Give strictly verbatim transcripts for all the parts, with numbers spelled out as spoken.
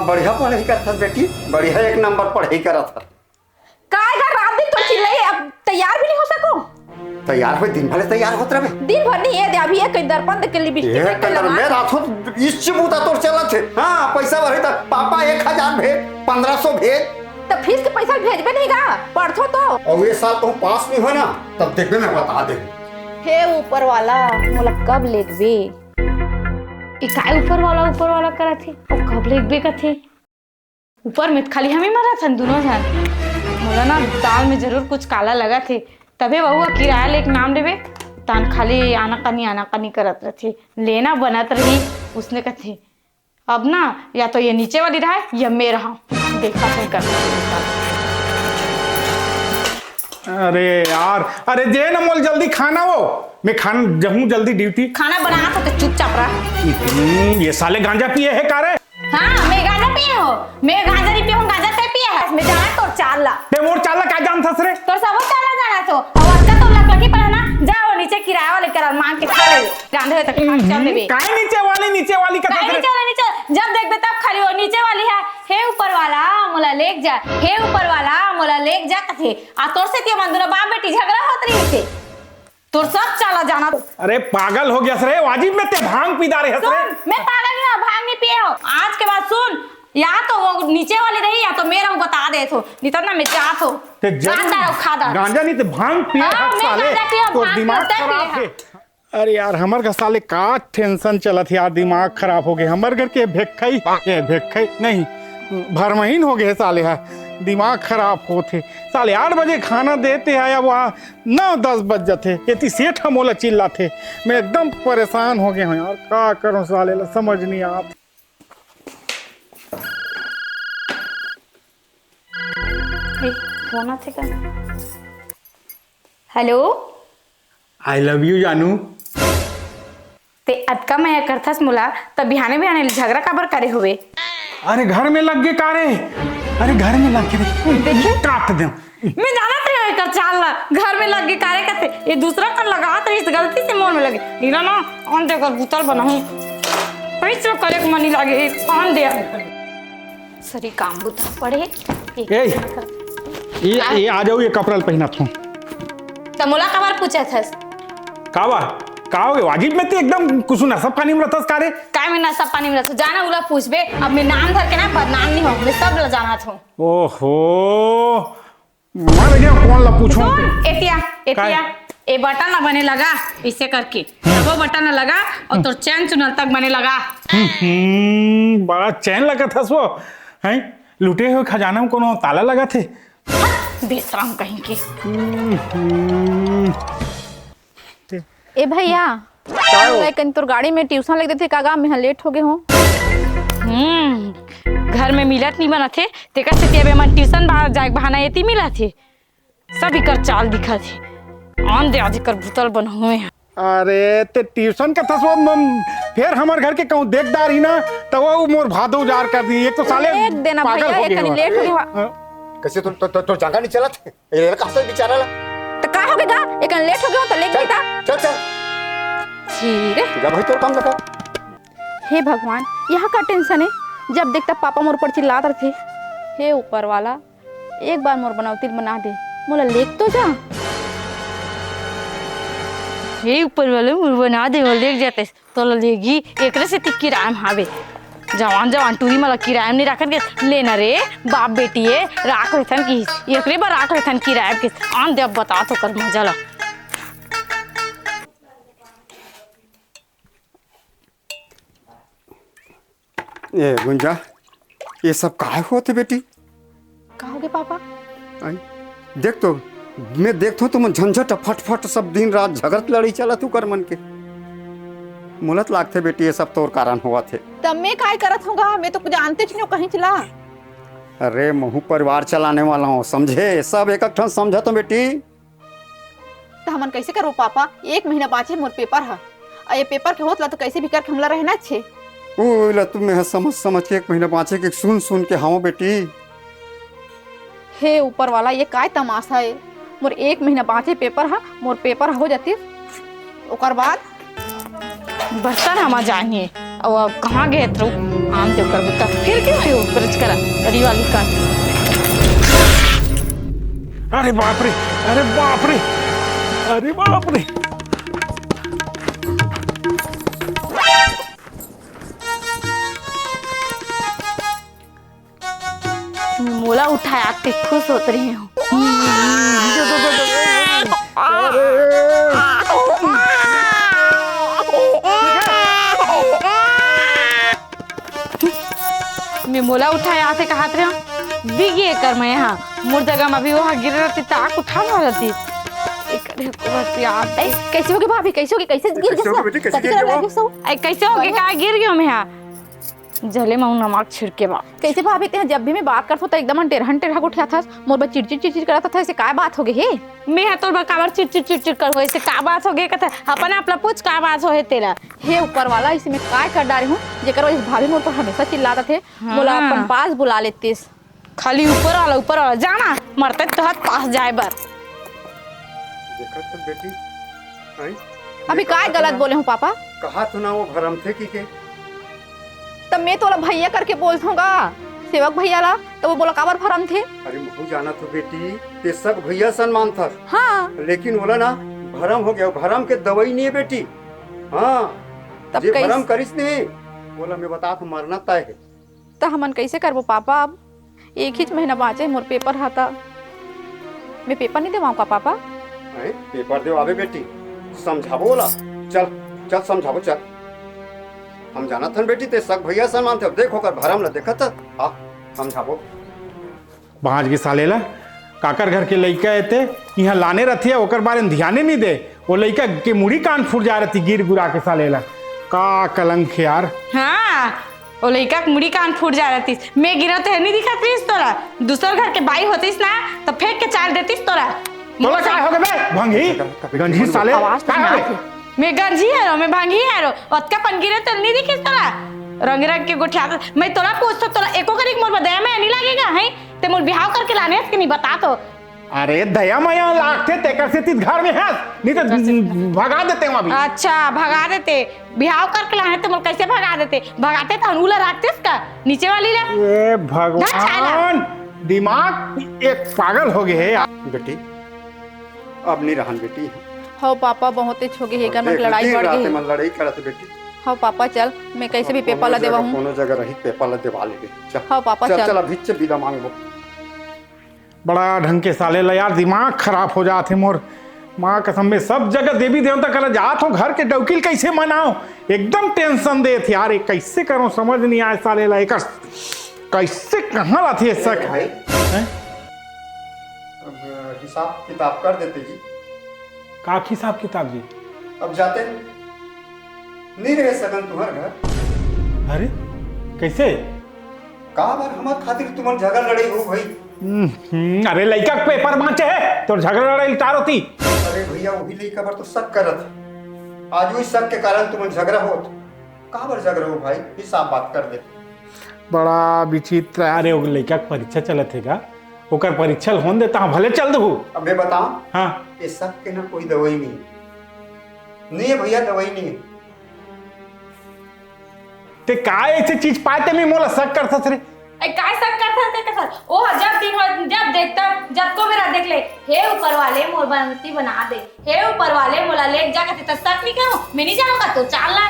बढ़िया पढ़ाई करत हस बेटी, बढ़िया एक नंबर पढ़ाई करत हस। काय गा रात दिन तो चिल्लाई, अब तैयार भी नहीं हो सको? तैयार हो, दिन भर ले तैयार होत रहे। दिन भर नहीं, ये दे अभी एक दर्पण देख के लिपस्टिक ये एक कलर लगा। में रात हो इस चिबूता तोर चलत है। हाँ, पैसा बढ़े तो पापा एक हजार भेज, पन्द्रह सौ भेज। तो फीस के पैसा भेजबे नहीं गा, पढ़थो तो। और ये साल तो पास नहीं हो ना, तब देखबे मैं बता दे। हे ऊपर वाला, मोला कब लेगबे? ए काय ऊपर वाला, ऊपर वाला करत हे? अउ कब लेगबे कथे? ऊपर में त खाली हमी मरत हन दुनों झन। मोला ना दाल में जरूर कुछ काला लगत हे, तभे वहू ह किराया लेके नाम लेबे, तान खाली आनाकानी, आनाकानी करत रथे। लेना बनत रही, उसने कथे। अब ना, या तो ये नीचे वाली रहा, या मैं रहा। देखा फिर कर। अरे यार, अरे दे ना मोल जल्दी खाना वो। मैं खान जाऊं जल्दी ड्यूटी। खाना बना तो, तो चुपचाप रह। हम्म, ये साले गांजा पिए है का रे? हाँ, मैं गांजा पिए हो। मैं गांजा नहीं पिए हूँ, गांजा ते पिए है। मैं जाना तो चाल ला। ते मोर चाल ला का जानथस रे? तोर सबो चाल ला जाना तो। अब अतका तो लकलकी पर है ना, जा वो नीचे किराया वाले करा मांग के खा ले। रांधे हुए तक खा चल देबे। काय नीचे वाली, नीचे वाली कथे काय रे? नीचे वाली, नीचे? जब देखबे तब खाली वो नीचे वाली है। हे ऊपर वाला, मोला लेग जा। हे ऊपर वाला, मोला लेग जा कथे। आ तोर से के मन दुनो बाप बेटी झगड़ा होत रही थे। तोर सब चाला जाना। अरे पागल हो गया रे, वाजिब में ते भांग पी डारे हस रे। सुन, मैं पागल नहीं हूँ, भांग नहीं पिए हो। आज के बाद सुन, या तो वो नीचे वाली रही या तो मेरा वो बता दे तो, नहीं तो ना मैं जात हो। ते जरूर रात दारू खा दारू। गांजा नहीं ते भांग पिए हाँ, हस मैं साले। गांजा पिए, तो भांग दिमाग पिए, खराब पिए है। अरे यार, हमर घर साले का टेंशन चलत हे यार, दिमाग खराब हो गए। हमर घर के भेक्खई, ए, भेक्खई नहीं, भरमहीन हो गए साले हा, दिमाग खराब होत हे। साले आठ बजे खाना देते हैं, अब वहाँ नौ दस बज जाते। एती सेठ ह मोला चिल्लाथे, मैं एकदम परेशान हो गए हूँ यार, का करूँ साले ला समझ नहीं आत। ए, फोन आथे का? हेलो। I love you जानू। ते अतका मया करथस मोला, त बिहाने बिहाने ले झगड़ा काबर करे होवे? अरे घर में लग गे का रे? अरे घर में लग गे रे। देखे? काट दे। मैं जानत रहे एकर चाल ला, घर में लग गे का रे कथे। ये दूसरा कन लगात रहिस, गलती से मोर में लगे। नीला ना, आन दे कर बुतल बनाऊं। पैसो करे के मनी लागे, आन दे। सरी काम बुता पड़े। ए, ये, ये आ जाओ, ये कपड़ा ल पहिनत हूँ। त मोला काबर पूछत हस? का बा? का हो गए? वाजिब में ते एकदम कुछ नशा पानी में रहतस का रे? काय में नशा पानी में रहतस? जाना उला पूछबे, अब मैं नाम धर के ना बदनाम नहीं हो, मैं सब ला जानत हूँ। ओहो, मर गया, कौन ला पूछूं? सुन, एतिया, एतिया, काय? ए बटन ला बने लगा, इसे करके। सबो बटन ला लगा और तोर चैन चुनल तक बने लगा। हम्म, बड़ा चैन लगत हस वो, हैं? लुटे हुए खजाना में कोनो ताला लगत हे? हट, बेशरम कहीं के। हम्म। ए भैया, का हो? कहीं तोर गाड़ी में ट्यूशन लग देथे का गा? मैं लेट हो गए हूँ। हम्म, घर में मिलत नहीं बनत हे, तेकर सेती अबे मन ट्यूशन बाहर जाए के बहाना एती मिलत हे। सब इकर चाल दिखत हे। आन दे आज इकर बुतल बनाऊं मैं। अरे, ते ट्यूशन के थसवा म-, फेर हमर घर के कहूँ देखदार ही ना, त वो मोर भादो उजार कर दी। एक तो साले एक देना पागल भैया, हो एक गए कनी हो। लेट हो गए। हाँ। कैसे तो, तो, तो, तो जगह नहीं चलत? ये लड़का हंसत बेचारा ला। त का हो गया? एक लेट हो गया तो लेट चल, नहीं था। चल, चल। छी रे। जा भाई, तोर काम लगा। हे भगवान, यहाँ का टेंशन है? जब देख तब पापा मोर पर चिल्लात रहते। हे ऊपर वाला, एक बार मोर बनौती बना दे, मोला लेग तो जा। हे ऊपर वाले, मोर बना दे, मोला लेग जाते। तोला लेगी, एकरे सेती किराया म हावे। जवान जवान टूरी मन ला किराया म नहीं राखत के, लेना रे, बाप बेटी ए, राख लेथन किहिस, एकरे बर राख लेथन किराया म किहिस। आन दे, अब बतात ओकर मजा ला। ए गुंजा, ये सब काहे होत हे बेटी? का होगे पापा? आई, देख तो, मैं देखथों तुमन झंझट फटफट सब दिन रात झगड़त लड़ई चलत उकर मन के। मोला त लागथे बेटी, ये सब तोर कारण होवत हे। त मैं काय करत हूँ गा? मैं तो कुछ जानते ही नहीं कहीं चला। अरे, महू परिवार चलाने वाला हूँ, समझे? सब एक एक ठन समझत हूँ बेटी। त हमन कैसे करबो पापा? एक महीना बाँचे मोर पेपर ह, अउ ये पेपर के होत ला तो कैसे भी करके हमला रहना छे। ओ ला तुम मैं समझ समझ के एक महीना बाँचे के सुन सुन के हवं बेटी। हे ऊपर वाला, ये काय तमाशा हे? मोर एक महीना बाँचे पेपर ह, मोर पेपर हो जाती, ओकर बाद बर्तन हमा जानिए, अउ अब कहाँ गए तू? आन दे ओकर बुता, फिर क्यों आयो? ब्रज करा, अरे वाली काट। अरे बाप रे, अरे बाप रे, अरे बाप रे। मोला उठाय आके खुश होत रहे हो। मैं मोला उठाय आथे कहत रहे हो, दिख गे एकर मैं हा। मोर जगह में भी वो गिर रहती त आके उठा ना रहती। एकर एको बात याद ए, कैसे होगे भाभी, कैसे होगे, कैसे गिर कैसे होगे बेटी, कैसे कति गिर गिर गया वो? लगे सो? ए, कैसे होगे, का गिर गयो मैं हा? जले म नमक छिड़के बा। कैसे भाभी, तें जब भी मैं बात करथो त एकदम टेढ़न टेढ़ा गोठियाथस, मोर बर चिड़चिड़ चिड़चिड़ करत हस, ऐसे काय बात होगे हे? मैं ह तोर बर काबर चिड़चिड़ चिड़चिड़ करहूँ, ऐसे का बात होगे कथे, अपन आप ला पूछ का बात होहे तेला। हे ऊपर वाला, इसे मैं काय कर डारे हूँ, जेकर वजह से भाभी मोर पर हमेशा चिल्लात हे, हाँ। मोला अपन पास बुला लेतिस। खाली ऊपर वाला, ऊपर वाला, जाना, मरते तोहर पास जाए बर। देखत हस बेटी, हैं? अभी ये काय कहत गलत ना, बोले हूँ पापा? कहत हूँ ना वो भरमथे कहिके। त मैं तोला भैया करके बोलथों गा, सेवक भैया ला, त वो बोला काबर भरमथे? अरे महू जानत हूँ बेटी, ते सग भैया सन मानथस। हाँ। लेकिन ओला ना भरम हो गया, भरम के दवाई नहीं है बेटी। हाँ। तब जे कैस- भरम करिस नहीं, ओला मैं बतात हूँ मरना तय है। त हमन कैसे करबो पापा? अब एक ही महीना बाँचे मोर पेपर हा, त मैं पेपर नहीं देवाऊँ का पापा? अरे, पेपर देवाबे बेटी, समझाबो ओला। चल, चल समझाबो, चल। हम जानत हन बेटी, ते सग भैया सन मानथे। अब देख ओकर भरम ल देखत हस। आ, समझाबो। बाँच गे साले ला, काकर घर के लइका ए ते, इहाँ लाने रथे, ओकर बारे में ध्याने नहीं दे। वो लइका के मुड़ी कान फूट जा रहती गिर गुरा के साले ला। का कलंक यार। हाँ, वो लइका के मुड़ी कान फूट जा रहतीस। मैं गिरत हे नहीं दिखत रहीस तोला। दूसर घर के बाई होतीस ना, त फेंक के चाल देतीस तोला। तोला का होगे बे? भंगी? गंजी साले? आवाज तो का होगे? मैं गंजी हरो, मैं भंगी हरो। ओतका पन गिरे तो नहीं दिखिस तोला। रंग रंग के गोठियात। मैं तोला पूछतो, तोला एको कनिक मोर बर दया मया नहीं लागेगा, हैं? ते मोर बिहाव करके लाने हस कि नहीं बता तो। अरे दया मया लागथे तेकर सेती घर में हस, नहीं तो भगा देते हूँ अभी। अच्छा, भगा देते। बिहाव करके लाने तो मोर कैसे भगा देते? भगाते तो उला रखतेस का? नीचे वाली ला। ए भगवान, दिमाग एक पागल हो गए है यार। बेटी, अब नहीं रहन बेटी। हो पापा, बहुत तेज हो गए है, और देख, लड़ाई बढ़ गई। मन लड़ाई करत बेटी। हो पापा, चल, मैं कैसे भी पेपर ला देवा हूँ। कोनो जगह रही, पेपर ला देवा लेबे। चल, हो पापा, चल, चल। चल, अभी से विदा मांगबो। बड़ा ढंग के साले ला यार, दिमाग खराब हो जात हे मोर। माँ कसम, मैं सब जगह देवी देवता करा जात हूँ, घर के डौकी ल कैसे मनाओ, एकदम टेंशन देत हे यार। ये कैसे करो, समझ नहीं आए साले ला, एकर कैसे कहाँ लाथे ये शक? भाई, हैं? अब हिसाब किताब कर देते जी। का हिसाब किताब जी? अब जाते नहीं रह सकन तुम्हार घर। अरे, कैसे? का बर हमर खातिर तुमन झगड़ लड़े हो भाई? हम्म, अरे लइका के पेपर बाँचे हे, तोर झगड़ा लड़ाई टार होती। अरे भैया, वही लइका पर तो शक करत हे। आज वही शक के कारण तुमन झगड़ा होत। का बर झगड़ा हो भाई? हिसाब बात कर दे। बड़ा विचित्र। अरे, वो लइका के परीक्षा चलत हे गा, ओकर परीक्षा ल होन दे, तहाँ भले चल देहू। अबे बताओ। हाँ। ये शक के ना कोई दवाई नहीं। नहीं है भैया, दवाई नहीं है। ते काय ऐसे चीज पाए ते में मोला शक करथस रे? ए, काय शक करथस, काय करथस? ओ, जब दिन हो, जब देख, तब, जब को मेरा देख ले। हे ऊपर वाले, मोर बनती बना दे। हे ऊपर वाले, मोला ले जा के ते शक नहीं करो। मैं नहीं जानूंगा तो चाल ला।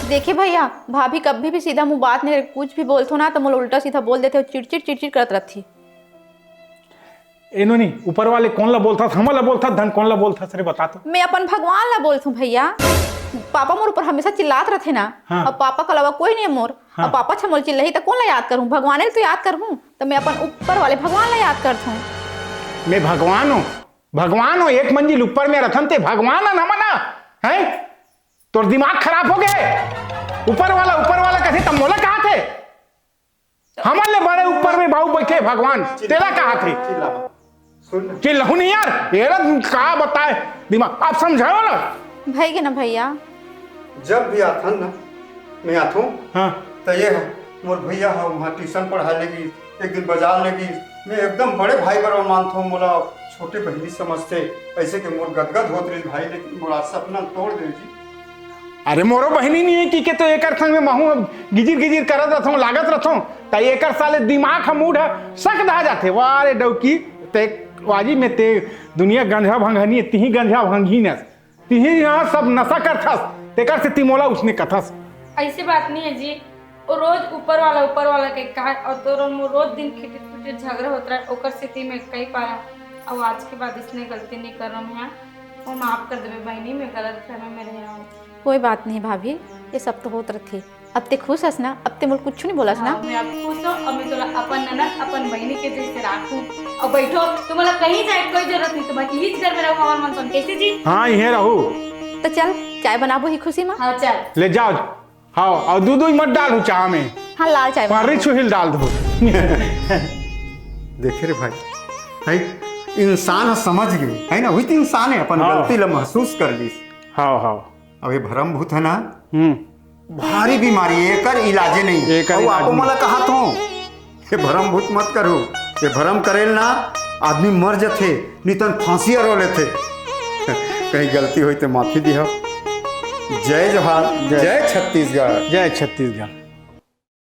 देखिए भैया, भाभी कभी भी सीधा मुंह बात नहीं, कुछ भी बोलथो ना तो मोला उल्टा सीधा बोल देथे, चिड़चिड़ चिड़चिड़ करत रहती। ए नोनी, ऊपर वाले कोन ला बोलथस? हमन ला बोलथस, धन कोन ला बोलथस रे, बता तो। मैं अपन भगवान ला बोलथूं भैया। पापा मोर ऊपर हमेशा चिल्लात रथे ना। हाँ। अब पापा के अलावा कोई नहीं है मोर। हाँ। अब पापा छ मोर चिल्लाही त कोन ला याद करूं? भगवान ला तो याद करूं। त मैं अपन ऊपर वाले भगवान ला याद करथूं। मैं भगवान हूँ, भगवान हूँ, एक मंजिल ऊपर में रथन ते भगवान है ना मना, हैं? तोर दिमाग खराब हो गए। ऊपर वाला, ऊपर वाला कथे त मोला कहा थे? हमन ले बड़े ऊपर में बाबू बैठे भगवान, तेला कहा थे? चिल्ला मत। सुन ना। चिल्लाहू नहीं यार, एला का बताए दिमाग, आप समझाओ ना। भाई के ना भैया। जब भी आथन ना, मैं आथों। हाँ। त ये है, मोर भैया है, वहाँ ट्यूशन पढ़ा लेगी, एक दिन बाजार लेगी। मैं एकदम बड़े भाई बरोबर मानथों, मोला छोटे बहिनी समझते, ऐसे के मोर गदगद होत रही भाई, लेकिन मोर आज सपना तोड़ दे जी। अरे मोरो बहिनी नहीं है कि के तो एकर संग में महू गिजिर गिजिर करत रहथों, लागत रहथों। त एकर साले दिमाग ह मूड ह सक दहा जाथे। वाह रे डौकी, ते वाजी में ते दुनिया गंजा भंगनी, तिही गंजा भंगही नस, तिही यहाँ सब नशा करथस, तेकर से तिमोला उसने कथस। ऐसी बात नहीं है जी, वो रोज ऊपर वाला, ऊपर वाला के कहा, और तोर मोर रोज दिन खिटिर पिटिर झगड़ा होत रहा, ओकर सेती मैं कई पारा। अब आज के बाद इसने गलती नहीं कर रहा मैं, वो माफ कर देवे बहनी, मैं गलत फहमी में रहे हूँ। कोई बात नहीं भाभी, ये सब तो होत रथे। अब ते खुश हस ना? अब ते मोल कुछ नहीं बोलस ना? हाँ, मैं अब खुश हूँ। अब मैं तोला अपन ननद, अपन बहनी के जैसे राखूं। अब बैठो, तुम्हारा कहीं जाए कोई जरूरत नहीं, तुम्हारे इस घर में रहो, हमारे मन सुन। कैसे जी? हाँ, इहे रहू। तो चल, चाय बनाबो ही खुशी में। हाँ, चल। ले जाओ। हाँ, और दूध उध मत डालू चाह में। हाँ, लाल चाय पारी बनाबो। छुहिल डाल दो। देखे रे भाई, है इंसान ह समझ गए, है ना? वही तो इंसान है, अपन हाँ। गलती ला महसूस कर ली। हाँ, हाँ। अब ये भरम भूत है ना, हम्म। भारी बीमारी है, एकर इलाजे नहीं। एकर अउ इलाज आपो नहीं। मोला कहा थो, ये भरम भूत मत करू, ये भरम करेल ना, आदमी मर जथे, नितन फांसी अरो लेथे। कहीं गलती होई तो माफी दिहो। जय जोहार, जय। जय छत्तीसगढ़। जय छत्तीसगढ़।